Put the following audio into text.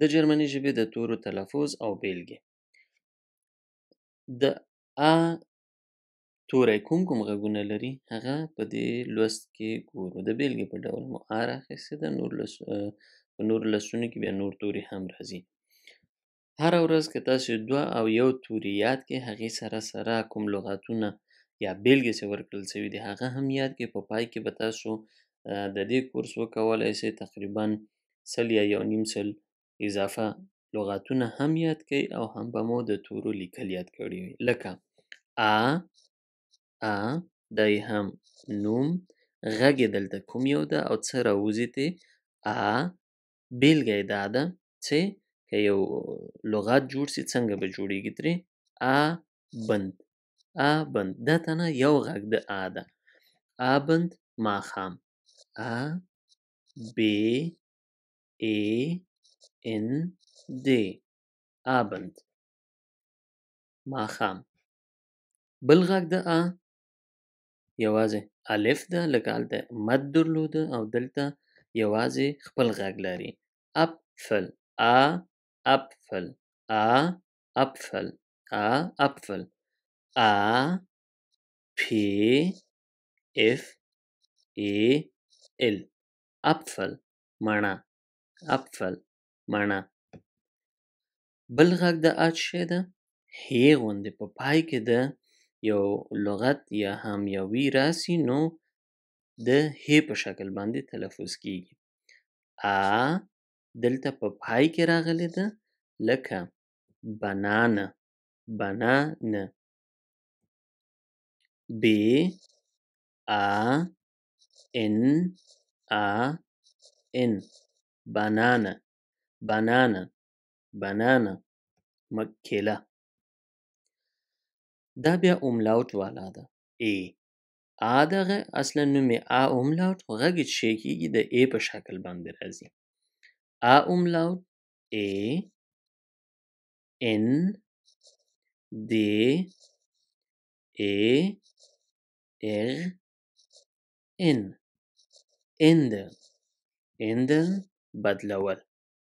د جرمني ژبې د تورو تلفظ او بېلګې. د آ توری کوم کوم غږونه لري، هغه په دې لوست کې ګورو. د بېلګې په ډول مو آ راخیستې ده، په نورو لوستونو کې بیا نور توري هم راځي. هره ورځ که تاسو دوه او یو توري یاد کړئ، هغې سره سره کوم لغتونه یا بېلګې چې ورکړل شوي دي، هغه هم یاد کړئ. په پای کې به تاسو د دې کورس وکولای شئ تقریبا 100 یا 1.5 سل اضافه لغتونه هم یاد کړئ، او هم به مو د تورو لیکل یاد کړي وي. لکه آ، آ دا یې هم نوم، غږ یې دلته کوم یو ده او څه راوځي ترې آ. بېلګه یې دا ده چې که یو لغت جوړ سي، څنګه به جوړیږي ترې؟ آ بند، آ بند. دا تنه یو غږ د آ ده. آ بند ماښام. آ ب ا ان د، آ بند ماښام. بل غږ د آ یوازې الف ده، لکه هلته مد درلوده او دلته یوازې خپل غږ لري. اپفل، آ اپفل، آ اپفل، آ اپفل. آ پی اف ای ال، اپفل مڼه، اپفل مڼه. بل غږ د آ څه شی ده؟ هې غوندې په پای کې د یو لغت یا هم یو وی راسي، نو د هې په شکل باندې تلفظ کیږي. آ دلته په پای کې راغلې ده، لکه بنانه، بنانه. ب آ ان آ ان، بنانه، بنانه، بنانه، کیله. دا بیا املاوت والا ده. ای آ دغه اصلا نوم یې آ املاوت، خو غږ یې چې کېږي د ای په شکل باندې راځي. آ املاوت ای ان د ای ار ان، اند، اند بدلول.